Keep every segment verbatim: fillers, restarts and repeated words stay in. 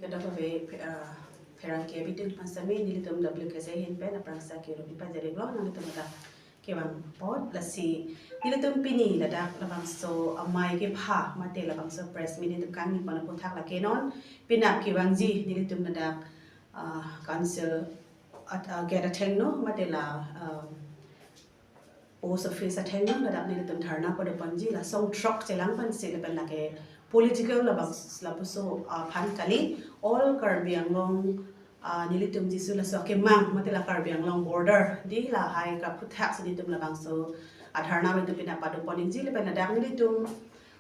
Kadokave, ah, pherangke abiding aphan sitame nelitum W K S A ahin pen aphrangsi kiru pajirlo nanglitum ladak kevang apot. Lasi nelitum pini ladak labangso amei kepha mate labangso press meet nelitum kangni pon aphuthak lake non penap kevangji nelitum ladak, ah, council at, ah, gate athengno mate la, ah, post office athengno ladak nelitum dharna padoponji la song throk chelang pensi lapen lake political labang lapuson, ah, aphan kali, all Karbi Anglong, ah, nelitum jisu laso kemang mate la Karbi Anglong border dei lahai kaphuthak si nelitum labangso, ah, dharna nelitum penap padopon-ikji lapen ladak nelitum,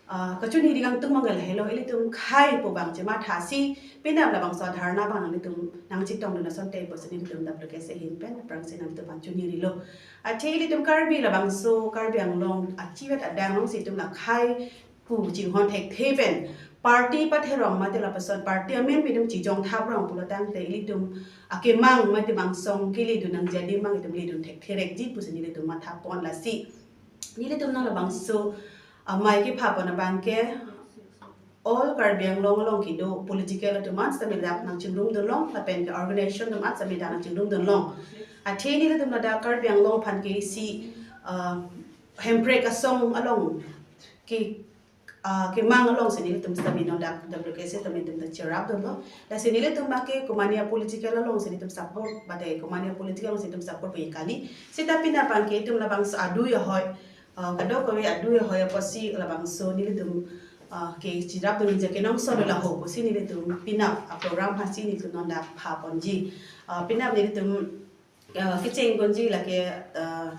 ah, kachini ri kangtung mang lahelo, ilitum khei pu abang chematha si penap labangso dharna abang nelitum nangchetongdun asonte pusi nelitum W K S A ahin pen aphrangsi nangtum aphan chiningrilo. Athe ilitum Karbi labangso Karbi Anglong achivet adang alongsi itum la khei pu chinghon thekthe pen party patherong mate lapuson party amen pen itum chijong thap rong pulo tangte ilitum akemang mate mangsong keledun nangji adim abang itum ledun thekthe rekji pusi nelitum mathapon. Lasi nelitum non labangso amei kepha pon abangke all Karbi Anglong along kedo political atum an sitame dak nangchingrum dunlong lapen ke organization atum an sitame dak nangchingrum dunlong. Athe nelitum ladak Karbi Anglong aphan ke isi, ah, Hemprek asong along ke, ah, kemang alongsi nelitum sitame non dak W K S A sitame nelitum ta cherap dunlo. Lasi nelitum abangke komane apolitical alongsi nelitum support, mate komane apolitical alongsi nelitum support pu kali. Seta penap abangke itum labangso adui ahoi, ah, kadokave adui ahoi apotsi labangso nelitum, ah, ke cherapdun je kenangsot laho pusi nelitum penap aprogram aphansi nelitum non dak phaponji. Ah, penap nelitum, ah, kechengponji lake, ah,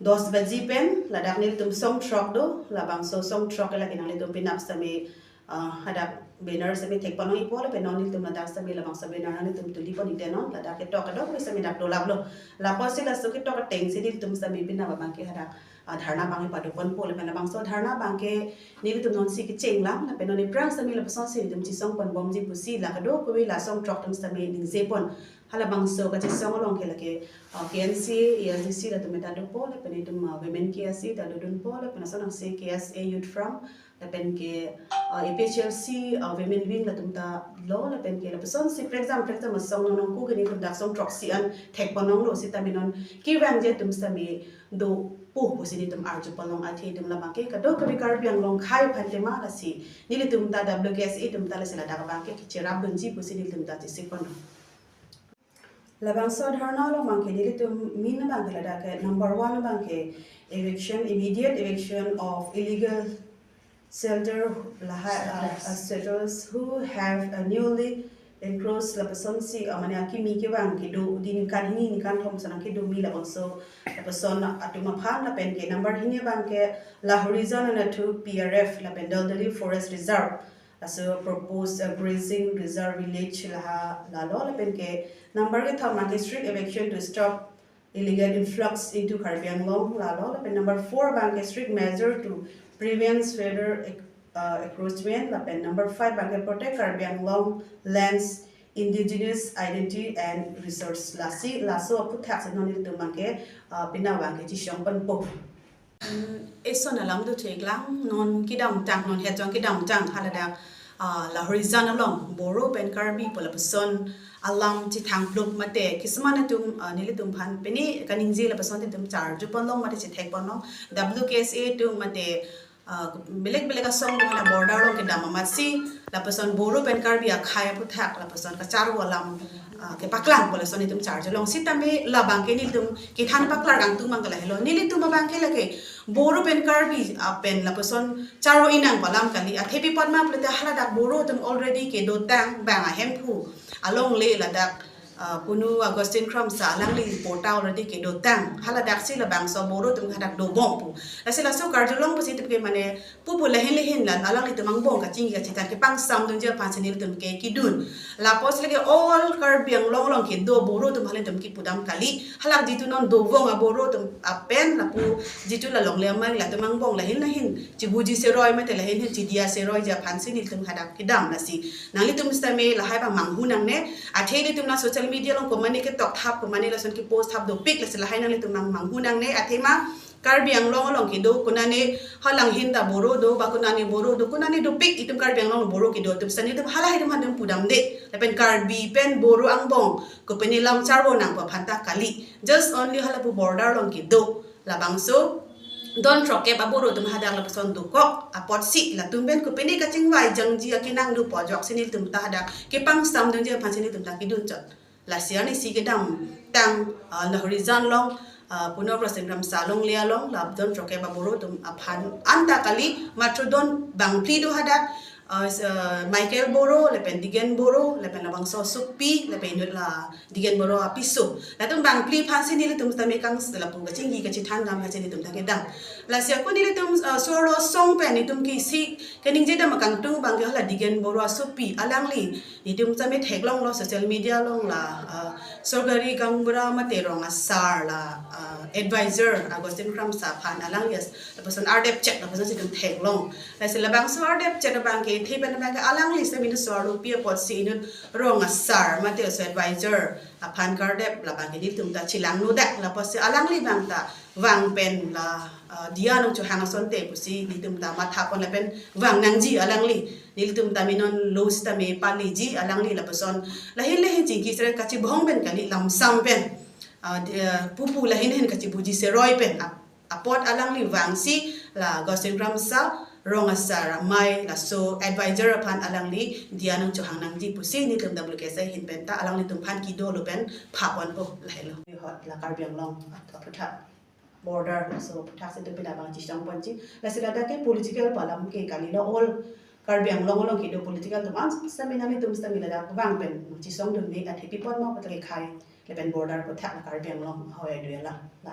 dos baji pen ladak nelitum song throk do, labangso song throk ke lake nanglitum penap sitame, ah, hadak banner sitame thekpon-ikpo lapen non nelitum ladak sitame labangso banner nanglitum tuliponik te non, ladak ketok kadokave sitame dak dolaplo. Lapusi laso ketok atengsi nelitum sitame penap abangke hadak, ah, dharna abangke padoponpo lapen labangso dharna abangke nelitum nonsi kechenglang lapen non aphrang sitame lapusonsi nelitum chesongponbomji pusi la kadokave la song throk atum sitame ningjepon. Halabangso kachesong along ke lake, ah, K N C A, A S D C latum ta dopo, lapen itum, ah, Women K S A ta dodunpo, lapen ason angse K S A Youth Forum, lapen ke, ah, A P H L C, ah, Women Wing latum ta lo, lapen ke lapusonsi prekjam prekjam asong nong nong ku ke nelitum dak song throksi an thekponlonglo sitame non kevangji atum sitame dopo pusi nelitum arjuponlong athe itum labangke kadokave Karbi Anglong khei aphan tema lasi nelitum ta W K S A atum ta lasi ladak abangke kecherapdunji pusi nelitum ta chesikpon. Labangso dharna along abangke nelitum main abangke ladak ke number one abangke eviction, immediate eviction of illegal shelter lahai, uh, uh, settlers who have, uh, newly encroached lapusonsi, uh, mane akimi kevang kedo, di ningkan hini ningkan thom ason kedo mi labangso lapuson atum aphan lapen ke number hini abangke Lahorijan Anathur P R F lapen Daldali Forest Reserve. Laso proposed, uh, grazing reserve village laha lalo lapen ke number kethom abangke strict eviction to stop illegal influx into Karbi Anglong lalo lapen number four abangke strict measure to prevent further ec-, uh, encroachment lapen number five abangke protect Karbi Anglong lands indigenous identity and resource lasi laso aphuthak si non nelitum abangke, uh, penap abangke chesongponpo. Mm, eson alam dothu-iklang, non kedamtang, non hetjong kedamtang haladak, ah, Lahorijan along Boro pen Karbi pu lapuson alam chethangplup mate kisman atum, ah, nelitum aphan pini kaningje lapuson nelitum charjuponlong mate chethekponlong, W K S A atum mate, ah, belek belek asong atum hala border along kedam amatsi lapuson Boro pen Karbi akhei aphuthak lapuson kacharvo alam, ah, kepaklangpo lason itum charjulong sitame labangke nelitum kethan paklar kangtung mang ke lahelo. Nelitum abangke lake Boro pen Karbi, ah, pen lapuson charvo-ik nangpo alam kali. Athe pi apot ma pulote haladak Boro atum already kedotang bang ahemphu alongle ladak, ah, punu Augustine Kramsa alangli patta already kedotang. Haladak si labangso Boro atum hadak dobom pu. Lasi laso karjulong pusi itum ke mane pupu lahin lahin la alanglitum angbong kachingki kachethan kepangsamdunji aphansi nelitum ke kedun. Lapusi lake all Karbi Anglong along kedo Boro atum halitum kepudam kali. Halak jitu non dobom a-Boro atum apen lapu jitu la longle amei latum angbong lahin lahin chibuji seroi mate lahin lahin chidia seroiji aphansi nelitum hadak kedam lasi. Nanglitum sitame lahai abang manghu nangne. Athe nelitum la social media along komane ketok thap komane lason kepost thap dopik lasi lahai nanglitum nang manghu nangne. Athema Karbi Anglong along kedo, konane halanghin ta Boro do, ba konane Boro do, konane dopik itum Karbi Anglong Boro kedo atum sani atum hala itum han atum pudamde. Lapen Karbi pen Boro angbong kopine lam charbo nangpo aphan ta kali. Just only hala pu border along kedo. Labangso don throkkep a-Boro atum hadak lapuson dokok apotsi latum pen kopine kachingvai jangji akenang dopo ajoksi nelitum ta hadak kepangsam dungji aphansi nelitum ta kedun chot. Lasi arnisi kedamtang, ah, Lahorijan along, ah, Punok Rosing Kramsa along le along la don throkkep a-Boro atum aphan anta kali, matro don bangphli do hadak, ah, s-, ah, Michael Boro, lapen Digen Boro, lapen labangso Sukpi, lapen inut la Digen Boro apiso. Latum bangphli aphansi nelitum tame kang lapu kachingki kachethan dam aphansi nelitum ta kedam. Lasi ako nelitum, ah, so-arlo asong pen nelitum kisi kaningje dam akangtung abangke hala Digen Boro a-Sukpi alangli nelitum tame theklonglo social media along la, ah, Sorkari Gaonbura mate rong asar la, ah, advisor Augustine Kramsa aphan alangli as-, lapuson ardep chek lapuson si itum theklong. Lasi labangso ardep chek abangke the pen abangke alangli sami inut so-arlo pi apotsi inut rong asar mate laso advisor aphan kardep labangke nelitum ta chelangno dak lapotsi alangli abang ta vang pen la, ah, diya nangchohang asonte pusi nelitum ta mathapon lapen vang nangji alangli. Nelitum ta minon lo sitame paleji alangli lapuson lahin lahin chingki sere kachibong pen kali lamsam pen, ah, di-, ah, pupu lahin lahin kachibuji seroi pen ap-, apot alangli vangsi la Augustine Kramsa rong asar amei laso advisor aphan alangli diya nangchohang nangji pusi nelitum W K S A ahin pen ta alanglitum aphan kedolo pen phaponpo lahelo. Hot la Karbi Anglong aphuthak border laso aphuthak si itum pina abang chesongponji. Lasi ladak ke political pu alam ke kalilo, all Karbi Anglong along kedo political atum an sami nanglitum sami ladak vang pen chesongdunde, athepi pon ma patle khai lapen border aphuthak la Karbi Anglong ahoi adui alam la.